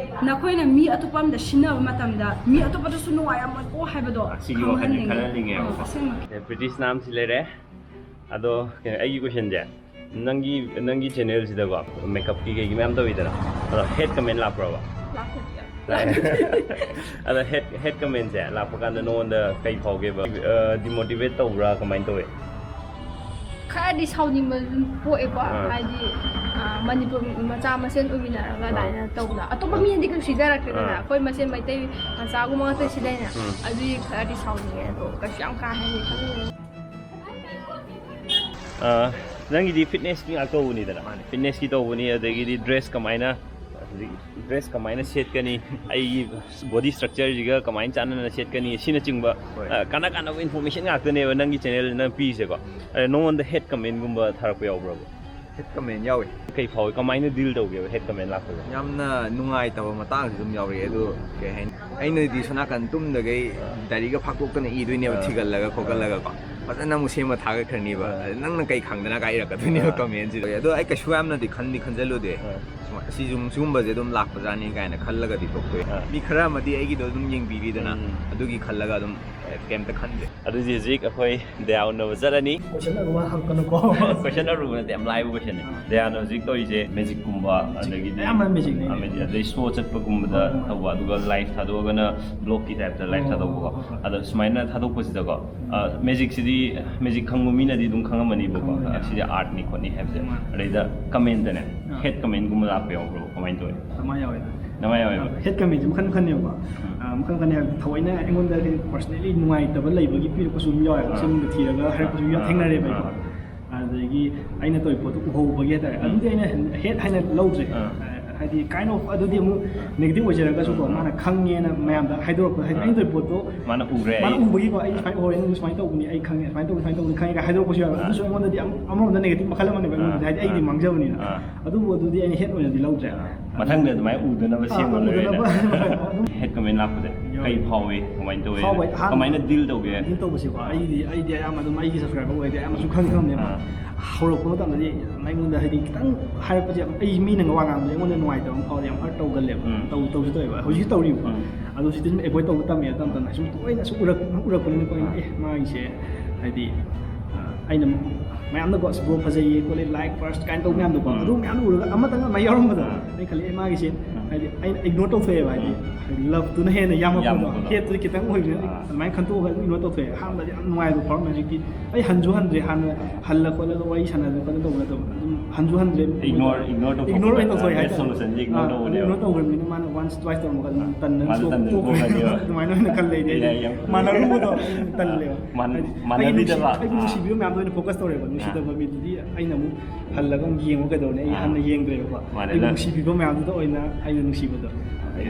ꯅꯈꯣꯏꯅ ꯃꯤ ꯑꯇꯣꯞꯄ ꯑꯃꯗ ꯁꯤꯟꯅꯕ ꯃꯇꯝꯗ ꯃꯤ ꯑꯇꯣꯞꯄꯗꯁꯨ ꯅꯨꯡꯉꯥꯏꯔꯝꯃꯣꯏꯀꯣ ꯍꯥꯏꯕꯗꯣ ꯁꯤꯒꯤ ꯋꯥꯈꯜꯁꯦ ꯈꯪꯍꯟꯅꯤꯡꯉꯦ꯫ ꯈꯜꯍꯟꯅꯤꯡꯉꯦꯕꯀꯣ꯫ ꯑ, ꯑꯁꯦꯡꯕ꯫ ꯑꯦ, ꯄ꯭ꯔꯤꯇꯤꯁ ꯅꯥꯝꯁꯤ ꯂꯩꯔꯦ꯫ ꯑꯗꯣ ꯀꯩꯅꯣ, ꯑꯩꯒꯤ ꯀꯣꯏꯁꯟꯁꯦ, ꯅꯪꯒꯤ, ꯅꯪꯒꯤ ꯆꯦꯅꯦꯜꯁꯤꯗꯀꯣ ꯃꯦꯀꯞꯀꯤ ꯀꯩꯒꯤ ꯃꯌꯥꯝ ꯇꯧꯋꯤꯗꯅ, ꯑꯗꯣ ꯍꯦꯠ ꯀꯃꯦꯟ ꯂꯥꯛꯄ꯭ꯔꯕ? ꯂꯥꯛꯇꯦ꯫ ꯑꯗꯣ ꯍꯦꯠ, ꯍꯦꯠ ꯀꯃꯦꯟꯁꯦ ꯂꯥꯛꯄ ꯀꯥꯟꯗ ꯅꯉꯣꯟꯗ ꯀꯩ ꯐꯥꯎꯒꯦꯕ? ꯗꯤꯃꯣꯇꯤꯚꯦꯠ ꯇꯧꯕ꯭ꯔꯥ, ꯀꯃꯥꯏꯅ ꯇꯧꯋꯤ? ꯈꯔꯗꯤ ꯁꯥꯎꯅꯤꯡꯕ ꯑꯗꯨꯝ ꯄꯣꯛꯑꯦꯀꯣ꯫ ꯑꯥ꯫ ꯍꯥꯏꯗꯤ ꯑꯥ, ꯃꯅꯤꯄꯨꯔ ꯃꯆꯥ ꯃꯁꯦꯟ ꯑꯣꯏꯃꯤꯟꯅꯔꯒ ꯑꯥ꯫ ꯑꯗꯨꯃꯥꯏꯅ ꯇꯧꯕꯗ ꯑꯇꯣꯞꯄ ꯃꯤꯅꯗꯤ ꯀꯩꯁꯨ ꯁꯤꯖꯔꯛꯇꯦꯗꯅ꯫ ꯑꯥ꯫ ꯑꯩꯈꯣꯏ ꯃꯁꯦꯟ ꯃꯩꯇꯩ ꯃꯆꯥꯒꯨꯝꯕ ꯉꯥꯛꯇ ꯁꯤꯗꯩꯅ꯫ ꯎꯝ꯫ ꯑꯗꯨꯒꯤ ꯈꯔꯗꯤ ꯁꯥꯎꯅꯤꯡꯉꯦ, ꯑꯗꯣ ꯀꯩꯁꯨ ꯌꯥꯝ ꯀꯥ ꯍꯦꯟꯅ ꯈꯟꯅꯤꯡꯉꯦ꯫ ꯑ, ꯅꯪꯒꯤꯗꯤ ꯐꯤꯠꯅꯦꯁꯀꯤ ꯉꯥꯛ ꯇꯧꯕꯅꯤꯗꯅ, ꯐꯤꯠꯅꯦꯁꯀꯤ ꯇꯧꯕꯅꯤ, ꯑꯗꯒꯤꯗꯤ ꯗ꯭ꯔꯦꯁ ꯀꯃꯥꯏꯅ, ꯍꯧꯖꯤꯛ ꯗ꯭ꯔꯦꯁ ꯀꯃꯥꯏꯅ ꯁꯦꯠꯀꯅꯤ, ꯑꯩꯒꯤ ꯕꯣꯗꯤ ꯁ꯭ꯇ꯭ꯔꯛꯆꯔꯁꯤꯒ ꯀꯃꯥꯏꯅ ꯆꯥꯟꯅꯅ ꯁꯦꯠꯀꯅꯤ, ꯁꯤꯅꯆꯤꯡꯕ, ꯍꯣꯏ꯫ ꯑ, ꯀꯥꯟꯅ ꯀꯥꯟꯅꯕ ꯏꯟꯐꯣꯔꯃꯦꯁꯟ ꯉꯥꯛꯇꯅꯦꯕ ꯅꯪꯒꯤ ꯆꯦꯅꯦꯜꯁꯤꯅ ꯄꯤꯔꯤꯁꯦꯀꯣ꯫ ꯑ, ꯅꯉꯣꯟꯗ ꯍꯦꯠ ꯀꯃꯦꯟꯒꯨꯝꯕ ꯊꯥꯔꯛꯄ ꯌꯥꯎꯕ꯭ꯔꯕ? ꯍꯦꯠ ꯀꯃꯦꯟ ꯌꯥꯎꯋꯤ꯫ ꯀꯩ ꯐꯥꯎꯏ? ꯀꯃꯥꯏꯅ ꯗꯤꯜ ꯇꯧꯒꯦꯕ ꯍꯦꯠ ꯀꯃꯦꯟ ꯂꯥꯛꯄꯗꯣ? ꯌꯥꯝꯅ ꯅꯨꯡꯉꯥꯏꯇꯕ ꯃꯇꯥꯡꯁꯨ ꯑꯗꯨꯝ ꯌꯥꯎꯔꯛꯑꯦ꯫ ꯑꯗꯨ ꯀꯩ ꯍꯥꯏꯅꯤ, ꯑꯩꯅꯗꯤ ꯁꯣꯝ ꯅꯥꯀꯟ ꯇꯨꯝꯗꯈꯩ ꯗꯥꯏꯔꯤꯒ ꯐꯥꯛꯇꯣꯛꯇꯅ ꯏꯗꯣꯏꯅꯦꯕ, ꯊꯤꯒꯠꯂꯒ ꯈꯣꯠꯀꯠꯂꯒ ꯀꯣ, ꯐꯖꯅ ꯑꯃꯨꯛ ꯁꯦꯝꯃ ꯊꯥꯒꯠꯈ꯭ꯔꯅꯤꯕ꯫ ꯑꯗ ꯅꯪꯅ ꯀꯩ ꯈꯪꯗꯅ ꯀꯥꯏ ꯏꯔꯛꯀꯗꯣꯏꯅꯦꯕ ꯀꯃꯦꯟꯁꯤꯗ꯫ ꯑꯗꯣ ꯑꯩ ꯀꯩꯁꯨ ꯌꯥꯝꯅꯗꯤ ꯈꯟꯗꯤ ꯈꯟꯖꯜꯂꯨꯗꯦ꯫ ꯁꯨꯃꯥꯏ- ꯁꯤꯁꯨ ꯁꯤꯒꯨꯝꯕꯁꯦ ꯑꯗꯨꯝ ꯂꯥꯛꯄꯖꯥꯠꯅꯤ ꯀꯥꯏꯅ ꯈꯜꯂꯒꯗꯤ ꯇꯣꯛꯇꯣꯛꯑꯦ꯫ ꯃꯤ ꯈꯔ ꯑꯃꯗꯤ ꯑꯩꯒꯤꯗꯣ ꯑꯗꯨꯝ ꯌꯦꯡꯕꯤꯔꯤꯗꯅ, ꯑꯗꯨꯒꯤ ꯈꯜꯂꯒ ꯑꯗꯨꯝ ꯀꯩꯝꯇ ꯈꯟꯗꯦ꯫ ꯑꯗꯨꯗꯤ ꯍꯧꯖꯤꯛ ꯑꯩꯈꯣꯏ ꯗꯌꯥ ꯎꯅꯕ ꯆꯠꯂꯅꯤ꯫ ꯀꯣꯏꯁꯟ ꯑꯔꯨꯕ ꯍꯪꯉꯛꯀꯅꯨꯀꯣ꯫ ꯀꯣꯏꯁꯟ ꯑꯔꯨꯕ ꯅꯠꯇꯦ, ꯌꯥꯝ ꯂꯥꯏꯕ ꯀꯣꯏꯁꯟꯅꯦ꯫ ꯗꯌꯥꯅ ꯍꯧꯖꯤꯛ ꯇꯧꯔꯤꯁꯦ ꯃꯦꯖꯤꯛꯀꯨꯝꯕ, ꯑꯗꯒꯤꯗꯤ ꯑꯌꯥꯝꯕꯅ ꯃꯦꯖꯤꯛꯅꯦ꯫ ꯑꯗꯩ ꯁꯣ ꯆꯠꯄꯒꯨꯝꯕꯗ ꯇꯧꯕ, ꯑꯗꯨꯒ ꯂꯥꯏꯐ ꯊꯥꯗꯣꯛꯑꯒꯅ ꯕ꯭ꯂꯣꯛꯀꯤ ꯇꯥꯏꯞꯇ ꯂꯥꯏꯐ ꯊꯥꯗꯣꯛꯄꯀꯣ꯫ ꯑꯗꯣ ꯁꯨꯃꯥꯏꯅ ꯊꯥꯗꯣꯛꯄꯁꯤꯗꯀꯣ, ꯃꯦꯖꯤꯛꯁꯤꯗꯤ, ꯃꯦꯖꯤꯛ ꯈꯪꯕ ꯃꯤꯅꯗꯤ ꯑꯗꯨꯝ ꯈꯪꯉꯝꯃꯅꯤꯕꯀꯣ, ꯁꯤꯗꯤ ꯑꯥꯔꯠꯅꯤ ꯈꯣꯠꯅꯤ ꯍꯥꯏꯕꯁꯦ꯫ ꯑꯗꯩꯗ ꯀꯃꯦꯟꯇꯅꯦ, ꯍꯦꯠ ꯀꯃꯦꯟꯒꯨꯝꯕ ꯂꯥꯛꯄ ꯌꯥꯎꯕ꯭ꯔꯣ? ꯀꯃꯥꯏꯅ ꯇꯧꯋꯤ? ꯗꯃꯥ ꯌꯥꯎꯋꯦꯗ꯫ ꯗꯃꯥ ꯌꯥꯎꯋꯦꯕ꯫ ꯍꯦꯠ ꯀꯃꯦꯟꯁꯦ ꯃꯈꯜ ꯃꯈꯜꯅꯦꯕꯀꯣ꯫ ꯃꯈꯜ ꯃꯈꯜꯅꯦ ꯍꯥꯏꯕꯗꯤ ꯊꯑꯣꯏꯅ ꯑꯩꯉꯣꯟꯗ ꯄꯔꯁꯅꯦꯜꯂꯤ ꯅꯨꯡꯉꯥꯏꯇꯕ ꯂꯩꯕꯒꯤ ꯄꯤꯔꯛꯄꯁꯨ ꯑꯗꯨꯝ ꯌꯥꯎꯋꯦꯕ꯫ ꯁꯤꯒꯨꯝꯕ ꯊꯤꯔꯒ ꯍꯥꯏꯔꯛꯄꯁꯨ ꯌꯥꯝ ꯊꯦꯡꯅꯔꯦꯕ ꯑꯩꯀꯣ꯫ ꯑꯗꯒꯤ ꯑꯩꯅ ꯇꯧꯔꯤ ꯄꯣꯠꯇꯣ ꯎꯍꯧꯕꯒꯤ ꯍꯥꯏꯇꯥꯔꯦ꯫ ꯑꯗꯨꯗꯤ ꯑꯩꯅ ꯍꯦꯠ ꯍꯥꯏꯅ ꯂꯧꯗ꯭ꯔꯦ꯫ ꯍꯥꯏꯗꯤ kind of ꯑꯗꯨꯗꯤ ꯑꯃꯨꯛ ꯅꯦꯒꯦꯇꯤꯚ ꯑꯣꯏꯖꯔꯒꯁꯨꯀꯣ, ꯃꯥꯅ ꯈꯪꯉꯦꯅ ꯃꯌꯥꯝꯗ ꯍꯥꯏꯗꯣꯔꯛꯄ, ꯍꯥꯏꯗꯤ ꯑꯩꯅ ꯇꯧꯔꯤ ꯄꯣꯠꯇꯣ ꯃꯥꯅ ꯎꯈ꯭ꯔꯦ꯫ ꯃꯥꯅ ꯎꯕꯒꯤꯀꯣ, ꯑꯩ ꯁꯨꯃꯥꯏꯅ ꯎꯍꯧꯔꯦ, ꯅꯪꯁꯨ ꯁꯨꯃꯥꯏꯅ ꯇꯧꯕꯅꯤ, ꯑꯩ ꯈꯪꯉꯦ, ꯁꯨꯃꯥꯏꯅ ꯇꯧꯕꯅꯤ, ꯁꯨꯃꯥꯏꯅ ꯇꯧꯕꯅꯤ ꯈꯪꯉꯦ ꯀꯥꯏ ꯍꯥꯏꯗꯣꯔꯛꯄꯁꯨ ꯌꯥꯎꯋꯦꯕ꯫ ꯑꯗꯨꯁꯨ ꯑꯩꯉꯣꯟꯗꯗꯤ ꯑꯃ- ꯑꯃꯔꯣꯝꯗ ꯅꯦꯒꯦꯇꯤꯚ ꯃꯈꯜ ꯑꯃꯅꯦꯕ ꯑꯩꯉꯣꯟꯗꯗꯤ, ꯍꯥꯏꯗꯤ ꯑꯩꯗꯤ ꯃꯥꯡꯖꯕꯅꯤꯅ꯫ ꯑꯗꯨꯕꯨ ꯑꯗꯨꯗꯤ ꯑꯩꯅ ꯍꯦꯠ ꯑꯣꯏꯅꯗꯤ ꯂꯧꯗ꯭ꯔꯦ꯫ ꯃꯊꯪꯗ ꯑꯗꯨꯃꯥꯏꯅ ꯎꯗꯅꯕ ꯁꯦꯝꯕ ꯂꯣꯏꯔꯦ꯫ ꯎꯗꯅꯕ ꯑꯗꯨꯝ ꯍꯦꯠ ꯀꯃꯦꯟ ꯂꯥꯛꯄꯁꯦ ꯀꯩ ꯐꯥꯎꯏ? ꯀꯃꯥꯏꯅ ꯇꯧꯋꯤ? ꯐꯥꯎꯕ ꯑꯍꯥꯟꯕ ꯀꯃꯥꯏꯅ ꯗꯤꯜ ꯇꯧꯒꯦ? ꯗꯤꯜ ꯇꯧꯕꯁꯦꯀꯣ, ꯑꯩꯗꯤ ꯑꯩꯗꯤ ꯑꯌꯥꯝꯕ ꯑꯗꯨꯝ ꯑꯩꯒꯤ ꯁꯕꯁꯀ꯭ꯔꯥꯏꯕꯔ ꯑꯣꯏꯔꯗꯤ ꯑꯌꯥꯝꯕꯁꯨ ꯈꯪꯗꯤ ꯈꯪꯉꯦꯕ꯫ ꯍꯧꯔꯛꯄ ꯃꯇꯝꯗꯗꯤ ꯑꯩꯉꯣꯟꯗ ꯍꯥꯏꯗꯤ ꯈꯤꯇꯪ ꯍꯥꯏꯔꯛꯄꯁꯦ, ꯑꯩ ꯃꯤꯅ ꯋꯥ ꯉꯥꯡꯕꯁꯦ ꯑꯩꯉꯣꯟꯗ ꯅꯨꯡꯉꯥꯏꯇꯕ ꯑꯃ ꯐꯥꯎꯗꯤ ꯌꯥꯝ ꯍꯔꯠ ꯇꯧꯒꯜꯂꯦꯕ꯫ ꯇꯧ- ꯇꯧꯁꯨ ꯇꯧꯋꯦꯕ, ꯍꯧꯖꯤꯛꯁꯨ ꯇꯧꯔꯤꯕ꯫ ꯑꯗꯨ ꯁꯤꯗꯤ ꯑꯗꯨꯝ ꯑꯦꯚꯣꯏꯗ ꯇꯧꯕ ꯇꯝꯃꯦ ꯇꯞ ꯇꯞꯅ꯫ ꯁꯨꯝ ꯇꯣꯏꯅ ꯁꯨꯝ ꯎꯔꯛ- ꯎꯔꯛꯄꯅꯤꯅꯀꯣ, ꯑꯩꯅ ꯑꯦ ꯃꯥꯒꯤꯁꯦ ꯍꯥꯏꯗꯤ ꯑ, ꯑꯩꯅ ꯃꯌꯥꯝꯅꯀꯣ ꯑꯁ ꯕ꯭ꯔꯣ ꯐꯖꯩꯌꯦ ꯈꯣꯠꯂꯦ, ꯂꯥꯏꯛ ꯐꯥꯔꯁ ꯀꯥꯏꯅ ꯇꯧꯕ ꯃꯌꯥꯝꯗꯣꯀꯣ, ꯑꯗꯨ ꯃꯌꯥꯝ ꯎꯔꯒ ꯑꯃꯇꯪ ꯑꯗꯨꯃꯥꯏꯅ ꯌꯥꯎꯔꯝꯕꯗꯣ ꯑꯩ ꯈꯜꯂꯤ ꯑꯦ ꯃꯥꯒꯤꯁꯦ ꯍꯥꯏꯗꯤ ꯑꯩꯅ ꯏꯒꯅꯣꯔ ꯇꯧꯊꯣꯛꯑꯦꯕ꯫ ꯍꯥꯏꯗꯤ ꯍꯥꯏꯗꯤ ꯂꯞꯇꯨꯅ ꯍꯦꯟꯅ ꯌꯥꯝꯃꯛꯄꯗꯣ, ꯌꯥꯝꯃꯛꯄꯗꯣ꯫ ꯍꯦꯠꯇꯨꯗꯤ ꯈꯤꯇꯪ ꯑꯣꯏꯕꯅꯤꯅ ꯑꯩ ꯑꯗꯨꯃꯥꯏꯅ ꯈꯟꯇꯣꯛꯑꯒ ꯑꯗꯨꯝ ꯏꯒꯅꯣꯔ ꯇꯧꯊꯣꯛꯑꯦ꯫ ꯑꯍꯥꯟꯕꯗꯤ ꯌꯥꯝ ꯅꯨꯡꯉꯥꯏꯕ ꯐꯥꯎꯔꯝꯃꯦ꯫ ꯍꯧꯖꯤꯛꯇꯤ ꯑꯩ ꯍꯟꯁꯨ ꯍꯟꯗ꯭ꯔꯦ, ꯍꯥꯟꯅ ꯍꯜꯂ ꯈꯣꯠꯂꯒ ꯋꯥꯔꯤ ꯁꯥꯟꯅꯗꯅ ꯈꯣꯠꯇꯅ ꯇꯧꯕ ꯅꯠꯇꯕ, ꯑꯗꯨꯝ ꯍꯟꯁꯨ ꯍꯟꯗ꯭ꯔꯦ꯫ Ignore- ignore ꯇꯧꯊꯣꯛꯄ Ignore ꯑꯣꯏꯅ ꯇꯥꯔꯦ꯫ ꯇꯧꯊꯣꯛꯑꯦ Best ꯍꯥꯏꯇꯥꯔꯦ꯫ solution ꯁꯦ ignore ꯑꯥ, ꯇꯧꯕꯅꯦꯕ꯫ Ignore ꯇꯧꯈ꯭ꯔꯕꯅꯤꯅ ꯃꯥꯅ ꯋꯥꯟꯁ ꯇ꯭ꯋꯥꯏꯁ ꯇꯧꯔꯝꯃꯒ ꯑꯗꯨꯝ ꯇꯟꯗꯅ ꯃꯥꯁꯨ ꯇꯣꯛ- ꯇꯟꯗꯅ ꯇꯣꯛꯈ꯭ꯔꯦ꯫ ꯇꯣꯛꯈ꯭ꯔꯅꯦꯕ꯫ ꯑꯗꯨꯃꯥꯏꯅ ꯑꯣꯏꯅ ꯈꯜꯂꯦ ꯑꯩꯗꯤ꯫ ꯌꯥꯏ, ꯌꯥꯏ, ꯌꯥꯝ ꯃꯥꯟꯅꯔꯨꯕꯗꯣ ꯇꯜꯂꯦꯕ꯫ ꯃꯥꯟ- ꯍꯥꯏꯗꯤ ꯃꯥꯟꯅꯕꯤꯗꯕ꯫ ꯑꯩꯒꯤ ꯅꯨꯡꯁꯤ- ꯑꯩꯒꯤ ꯑꯥ꯫ ꯅꯨꯡꯁꯤꯕꯤꯕ ꯃꯌꯥꯝꯗꯣ ꯑꯣꯏꯅ ꯐꯣꯀꯁ ꯇꯧꯔꯦꯕ꯫ ꯅꯨꯡꯁꯤꯗꯕ ꯃꯤꯗꯨꯗꯤ ꯑꯩꯅ ꯑꯃꯨꯛ ꯍꯜꯂꯒ ꯑꯃꯨꯛ ꯌꯦꯡꯉꯨ ꯀꯩꯗꯧꯅꯤ? ꯑꯩ ꯑꯥ꯫ ꯍꯟꯅ ꯌꯦꯡꯗ꯭ꯔꯦꯕꯀꯣ꯫ ꯃꯥꯅꯦ, ꯑꯩꯒꯤ ꯂꯞ- ꯅꯨꯡꯁꯤꯕꯤꯕ ꯃꯌꯥꯝꯗꯨꯗ ꯑꯣꯏꯅ ꯑꯩꯅ ꯅꯨꯡꯁꯤꯕꯗꯣ꯫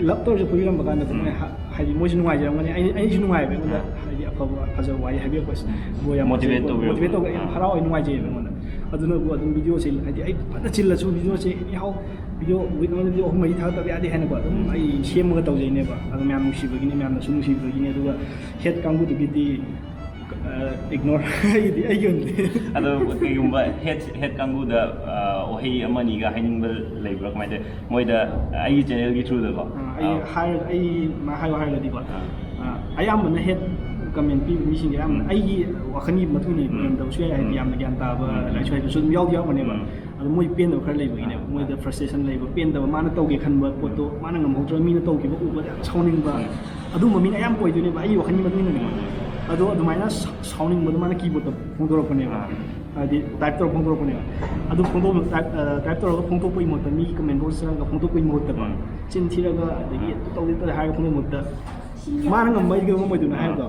ꯂꯞ ꯇꯧꯔꯁꯨ ꯐꯨꯕꯤꯔꯝꯕ ꯀꯥꯟꯗ ꯃꯣꯏ ꯍꯥ- ꯍꯥꯏꯗꯤ ꯃꯣꯏꯁꯨ ꯅꯨꯡꯉꯥꯏꯖꯔꯝꯒꯅꯤ꯫ ꯑꯩ- ꯑꯩꯁꯨ ꯅꯨꯡꯉꯥꯏꯕ ꯑꯩꯉꯣꯟꯗ, ꯍꯥꯏꯗꯤ ꯑꯐꯕ ꯐꯖꯕ ꯋꯥꯔꯤ ꯍꯥꯏꯕꯤꯔꯛꯄꯁꯦ꯫ ꯕ꯭ꯔꯣ ꯌꯥꯝ Motivate ꯐꯖꯩ, ꯇꯧꯕꯤꯔꯝꯕ꯫ ꯃꯣꯇꯤꯚꯦꯠ ꯇꯧꯕ ꯑꯩ ꯌꯥꯝ ꯑꯥ꯫ ꯍꯔꯥꯎꯋꯦ, ꯅꯨꯡꯉꯥꯏꯖꯩꯌꯦꯕ ꯑꯩꯉꯣꯟꯗ꯫ ꯑꯗꯨꯅꯕꯨ ꯑꯗꯨꯝ ꯚꯤꯗꯤꯑꯣꯁꯦ, ꯍꯥꯏꯗꯤ, ꯑꯩ ꯐꯖꯅ ꯆꯤꯜꯂꯁꯨ ꯚꯤꯗꯤꯑꯣꯁꯦ ꯑꯦꯅꯤ ꯍꯥꯎ ꯚꯤꯗꯤꯑꯣ ꯋꯤꯛ ꯑꯃꯗ ꯚꯤꯗꯤꯑꯣ ꯑꯍꯨꯝ ꯃꯔꯤ ꯊꯥꯒꯠꯇꯕ ꯌꯥꯗꯦ ꯍꯥꯏꯅꯀꯣ ꯑꯗꯨꯝ ꯑꯩ ꯁꯦꯝꯃꯒ ꯇꯧꯖꯩꯅꯦꯕ꯫ ꯑꯗꯣ ꯃꯌꯥꯝ ꯅꯨꯡꯁꯤꯕꯒꯤꯅꯤ, ꯃꯌꯥꯝꯅꯁꯨ ꯅꯨꯡꯁꯤꯕꯒꯤꯅꯤ꯫ ꯑꯗꯨꯒ ꯍꯦꯠ ꯀꯥꯡꯕꯨꯗꯨꯒꯤꯗꯤ ꯏꯒꯅꯣꯔ꯫ ꯑꯩꯒꯤꯗꯤ, ꯑꯩꯒꯤ ꯑꯣꯏꯅꯗꯤ꯫ ꯑꯗꯣ ꯀꯩꯒꯨꯝꯕ ꯍꯦꯠ ꯍꯦꯠ ꯀꯥꯡꯕꯨꯗ ꯑ, ꯋꯥꯍꯩ ꯑꯃ ꯑꯅꯤꯒ ꯍꯥꯏꯅꯤꯡꯕ ꯂꯩꯕ꯭ꯔꯥ? ꯀꯃꯥꯏꯅ ꯇꯧꯋꯤ? ꯃꯣꯏꯗ ꯑꯩꯒꯤ ꯆꯦꯅꯦꯜꯒꯤ ꯊ꯭ꯔꯨꯗꯀꯣ꯫ ꯑ, ꯑꯩ ꯍꯥꯏꯔ ꯑꯩ ꯃꯥ ꯍꯥꯏꯌꯣ ꯍꯥꯏꯔꯒꯗꯤꯀꯣ꯫ ꯑ, ꯑꯌꯥꯝꯕꯅ ꯍꯦꯠ ꯀꯃꯦꯟ ꯄꯤꯕ ꯃꯤꯁꯤꯡꯁꯦ ꯑꯌꯥꯝꯕꯅ ꯑꯩꯒꯤ ꯋꯥꯈꯜꯒꯤ ꯃꯇꯨꯡ ꯏꯟꯅ ꯌꯥꯝꯗꯕꯁꯨ ꯌꯥꯏ, ꯍꯥꯏꯗꯤ ꯌꯥꯝꯅ ꯒ꯭ꯌꯥꯟ ꯇꯥꯕ, ꯂꯥꯏꯔꯤꯛꯁꯨ ꯍꯩꯕꯁꯨ ꯑꯗꯨꯝ ꯌꯥꯎꯗꯤ ꯌꯥꯎꯕꯅꯦꯕ꯫ ꯑꯗꯣ ꯃꯣꯏ ꯄꯦꯟꯗꯕ ꯈꯔ ꯂꯩꯕꯒꯤꯅꯦꯕ꯫ ꯃꯣꯏꯗ ꯐ꯭ꯔꯁꯇ꯭ꯔꯦꯁꯟ ꯂꯩꯕ, ꯄꯦꯟꯗꯕ, ꯃꯥꯅ ꯇꯧꯒꯦ ꯈꯟꯕ ꯄꯣꯠꯇꯣ ꯃꯥꯅ ꯉꯝꯍꯧꯗ꯭ꯔꯕ, ꯃꯤꯅ ꯇꯧꯈꯤꯕ ꯎꯕꯗ ꯌꯥꯝ ꯁꯥꯎꯅꯤꯡꯕ, ꯑꯗꯨꯝꯕ ꯃꯤꯅ ꯑꯌꯥꯝꯕ ꯑꯣꯏꯗꯣꯏꯅꯦꯕ ꯑꯩꯒꯤ ꯋꯥꯈꯜꯒꯤ ꯃꯇꯨꯡ ꯏꯟꯅꯅꯦꯕ꯫ ꯑꯗꯣ ꯑꯗꯨꯃꯥꯏꯅ ꯁꯥꯎꯅꯤꯡꯕꯗꯣ ꯃꯥꯅ ꯀꯤꯕꯣꯔꯗꯇ ꯐꯣꯡꯗꯣꯔꯛꯄꯅꯦꯕ꯫ ꯍꯥꯏꯗꯤ ꯇꯥꯏꯞ ꯇꯧꯔꯒ ꯐꯣꯡꯗꯣꯔꯛꯄꯅꯦꯕ꯫ ꯑꯗꯨ ꯐꯣꯡꯗꯣꯛ ꯇꯥꯏꯞ ꯇꯧꯔꯒ ꯐꯣꯡꯗꯣꯛꯄꯒꯤ ꯃꯍꯨꯠꯇ, ꯃꯤꯒꯤ ꯀꯃꯦꯟ ꯕꯣꯛꯁ ꯆꯪꯉꯒ ꯐꯣꯡꯗꯣꯛꯄꯒꯤ ꯃꯍꯨꯠꯇꯀꯣ, ꯆꯤꯟ ꯊꯤꯔꯒ ꯑꯗꯒꯤ ꯑꯗꯨ ꯇꯧꯗꯦ ꯇꯧꯗꯦ ꯍꯥꯏꯔꯒ ꯐꯣꯡꯗꯣꯛꯄꯒꯤ ꯃꯍꯨꯠꯇ, ꯃꯥꯅ ꯉꯝꯕ ꯑꯩꯗꯤ ꯀꯩꯗꯧ ꯉꯝꯃꯣꯏꯗꯣꯏꯅꯣ ꯍꯥꯏꯕꯗꯣ꯫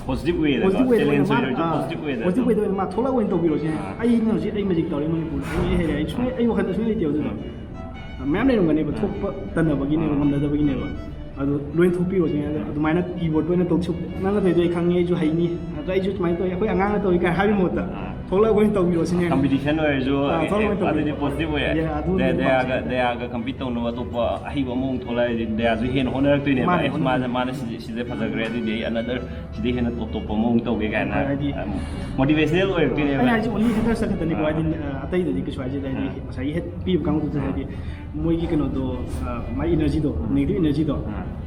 ꯄꯣꯖꯤꯇꯤꯚ ꯋꯦꯗꯀꯣ, ꯄꯣꯖꯤꯇꯤꯚ ꯋꯦꯗ ꯑꯣꯏꯅ ꯆꯦꯂꯦꯟꯖ ꯃꯥ ꯑꯣꯏꯔꯁꯨ ꯑꯥ, ꯄꯣꯖꯤꯇꯤꯚ ꯋꯦꯗ꯫ ꯄꯣꯖꯤꯇꯤꯚ ꯋꯦꯗ ꯑꯣꯏꯅ ꯃꯥ ꯊꯣꯛꯂꯛꯑꯒ ꯑꯣꯏꯅ ꯇꯧꯕꯤꯔꯣꯁꯦ꯫ ꯑꯩꯅ ꯍꯧꯖꯤꯛ ꯑꯩ ꯃꯦꯖꯤꯛ ꯇꯧꯔꯦ ꯃꯅꯤꯄꯨꯔꯗ, ꯑꯩ ꯍꯩꯔꯦ, ꯑꯩ ꯁꯨꯡꯍꯩ, ꯑꯩ ꯋꯥꯈꯜꯗ ꯁꯨꯡꯍꯩ ꯂꯩꯇꯦꯕ ꯑꯗꯨꯗꯣ꯫ ꯃꯌꯥꯝ ꯂꯩꯔꯝꯒꯅꯦꯕ, ꯊꯣꯛꯄ ꯇꯟꯅꯕꯒꯤꯅꯦꯕ, ꯉꯝꯅꯗꯕꯒꯤꯅꯦꯕ꯫ ꯑꯗꯣ ꯂꯣꯏ ꯊꯣꯛꯄꯤꯔꯣꯁꯦ꯫ ꯑꯗꯣ ꯑꯗꯨꯃꯥꯏꯅ ꯀꯤꯕꯣꯔꯗ ꯑꯣꯏꯅ ꯇꯧ, ꯅꯪꯅ ꯇꯧꯔꯤꯗꯣ ꯑꯩ ꯈꯪꯉꯤ, ꯑꯩꯁꯨ ꯍꯩꯅꯤ, ꯑꯗꯣ ꯑꯩꯁꯨ ꯁꯨꯃꯥꯏꯅ ꯇꯧꯋꯤ, ꯑꯩꯈꯣꯏ ꯑꯉꯥꯡꯅ ꯇꯧꯋꯤ ꯀꯥꯏꯅ ꯍꯥꯏꯕꯒꯤ ꯃꯍꯨꯠꯇ ꯊꯣꯛꯂꯛꯑꯒ ꯑꯣꯏꯅ ꯇꯧꯕꯤꯔꯣꯁꯤꯅꯦ꯫ ꯀꯝꯄꯤꯇꯤꯁꯟ ꯑꯣꯏꯔꯁꯨ ꯑꯥ, ꯑꯦ, ꯊꯣꯛꯂꯛꯑꯒ ꯑꯦ, ꯑꯗꯨꯗꯤ ꯇꯧꯕꯤꯔꯣ꯫ ꯄꯣꯖꯤꯇꯤꯚ ꯑꯣꯏꯔꯦ꯫ ꯌꯥꯏ, ꯑꯗꯨꯅ ꯗꯌꯥ- ꯍꯦꯟꯅ ꯗꯌꯥꯒ ꯄꯥꯝꯖꯩ꯫ ꯗꯌꯥꯒ ꯀꯝꯄꯤꯠ ꯇꯧꯅꯕ ꯑꯇꯣꯞꯄ ꯑꯍꯩꯕ ꯑꯃꯃꯨꯛ ꯊꯣꯛꯂꯛꯑꯗꯤ ꯗꯌꯥꯁꯨ ꯍꯦꯟꯅ ꯍꯣꯠꯅꯔꯛꯇꯣꯏꯅꯦꯕ꯫ ꯃꯥꯅꯦ, ꯑꯦ, ꯃꯥꯅ ꯃꯥꯅ ꯁꯤꯗ ꯁꯤꯗ ꯐꯖꯈ꯭ꯔꯦ, ꯑꯗꯨꯗꯤ ꯑꯩ ꯑꯅꯗꯔ ꯁꯤꯗꯩ ꯍꯦꯟꯅ ꯇꯣꯞ ꯇꯣꯞꯄ ꯑꯃꯃꯨꯛ ꯇꯧꯒꯦ ꯀꯥꯏꯅ ꯍꯥꯏꯗꯤ ꯃꯣꯇꯤꯚꯦꯁꯅꯦꯜ ꯑꯩꯅ ꯑꯣꯏꯔꯛꯇꯣꯏꯅꯦꯕ꯫ ꯍꯥꯏꯁꯦ ꯑꯣꯟꯂꯤ ꯍꯦꯇꯔꯁ ꯈꯛꯇꯅꯤꯀꯣ꯫ ꯍꯥꯏꯗꯤ ꯑ, ꯑꯇꯩꯗꯗꯤ ꯀꯩꯁꯨ ꯍꯥꯏꯖꯗꯦ꯫ ꯍꯥꯏꯗꯤ ꯉꯁꯥꯏꯒꯤ ꯍꯦꯠ ꯄꯤꯕ ꯀꯥꯡꯕꯨꯗꯨꯗ ꯍꯥꯏꯗꯤ ꯃꯣꯏꯒꯤ ꯀꯩꯅꯣꯗꯣ, ꯑ, ꯃꯥꯏ ꯏꯅꯔꯖꯤꯗꯣ, ꯅꯦꯒꯦꯇꯤꯚ ꯏꯅꯔꯖꯤꯗꯣ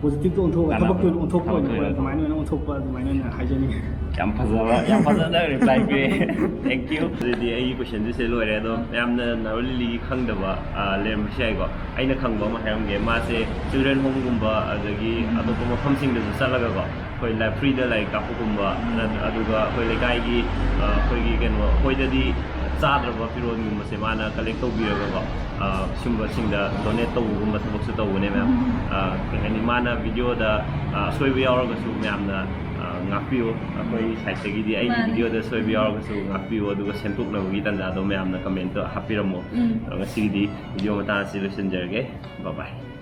ꯄꯣꯖꯤꯇꯤꯚꯇ ꯑꯣꯟꯊꯣꯛꯑꯒ, ꯀꯥꯟꯅꯕ ꯊꯕꯛꯇ ꯑꯣꯏꯅ ꯑꯣꯟꯊꯣꯛꯄ ꯊꯕꯛꯇ ꯑꯣꯏꯅ ꯑꯣꯏꯅ ꯑꯗꯨꯃꯥꯏꯅ ꯑꯣꯏꯅ ꯑꯣꯟꯊꯣꯛꯄ ꯑꯗꯨꯃꯥꯏꯅ ꯑꯣꯏꯅ ꯍꯥꯏꯖꯅꯤꯡꯉꯤ꯫ ꯌꯥꯝ ꯐꯖꯕ, ꯌꯥꯝ ꯐꯖꯅ ꯔꯤꯄ꯭ꯂꯥꯏ ꯄꯤꯔꯦ꯫ Thank you. ꯑꯗꯨꯗꯤ ꯑꯩꯒꯤ ꯀꯣꯏꯁꯟꯁꯦ ꯁꯤ ꯂꯣꯏꯔꯦ꯫ ꯑꯗꯣ ꯃꯌꯥꯝꯅ ꯅꯥꯔꯣ ꯂꯤꯂꯤꯒꯤ ꯈꯪꯗꯕ, ꯑ, ꯂꯩꯔꯝꯕꯁꯨ ꯌꯥꯏꯀꯣ꯫ ꯑꯩꯅ ꯈꯪꯕ ꯑꯃ ꯍꯥꯏꯔꯝꯒꯦ꯫ ꯃꯥꯁꯦ ꯆꯤꯜꯗ꯭ꯔꯦꯟ ꯍꯣꯝꯒꯨꯝꯕ ꯑꯗꯒꯤ ꯑꯇꯣꯞꯄ ꯃꯐꯝꯁꯤꯡꯗꯁꯨ ꯆꯠꯂꯒꯀꯣ, ꯑꯩꯈꯣꯏ ꯂꯥꯏ ꯐ꯭ꯔꯤꯗ ꯂꯥꯏꯔꯤꯛ ꯇꯥꯛꯄꯒꯨꯝꯕ, ꯅꯠ- ꯑꯗꯨꯒ ꯑꯩꯈꯣꯏ ꯂꯩꯀꯥꯏꯒꯤ, ꯑ, ꯑꯩꯈꯣꯏꯒꯤ ꯀꯩꯅꯣ, ꯑꯩꯈꯣꯏꯗꯗꯤ ꯆꯥꯗ꯭ꯔꯕ ꯐꯤꯔꯣꯜꯒꯨꯝꯕꯁꯦ ꯃꯥꯅ ꯀꯂꯦꯛ ꯇꯧꯕꯤꯔꯒꯀꯣ, ꯑ, ꯁꯨꯝꯕꯁꯤꯡꯗ ꯗꯣꯅꯦꯠ ꯇꯧꯕꯒꯨꯝꯕ ꯊꯕꯛꯁꯨ ꯇꯧꯕꯅꯦ ꯃꯌꯥꯝ꯫ ꯑ, ꯀꯩ ꯍꯥꯏꯅꯤ, ꯃꯥꯅ ꯚꯤꯗꯤꯑꯣꯗ, ꯑ, ꯑꯁꯣꯏꯕ ꯌꯥꯎꯔꯒꯁꯨ ꯃꯌꯥꯝꯅ, ꯑ, ꯉꯥꯛꯄꯤꯌꯨ꯫ ꯑꯩꯈꯣꯏ ꯁꯥꯏꯠꯇꯒꯤꯗꯤ ꯑꯩꯒꯤ ꯃꯥꯅꯦ꯫ ꯚꯤꯗꯤꯑꯣꯗ ꯑꯁꯣꯏꯕ ꯌꯥꯎꯔꯒꯁꯨ ꯉꯥꯛꯄꯤꯌꯨ, ꯑꯗꯨꯒ ꯁꯦꯝꯗꯣꯛꯅꯕꯒꯤ ꯇꯥꯟꯖꯥꯗꯣ ꯃꯌꯥꯝꯅ ꯀꯃꯦꯟꯇ ꯍꯥꯞꯄꯤꯔꯝꯃꯣ꯫ ꯎꯝ꯫ ꯑ, ꯉꯁꯤꯒꯤꯗꯤ ꯚꯤꯗꯤꯑꯣ ꯃꯇꯥꯡ ꯑꯁꯤ ꯂꯣꯏꯁꯤꯟꯖꯔꯒꯦ꯫ ꯕꯥꯏ ꯕꯥꯏ꯫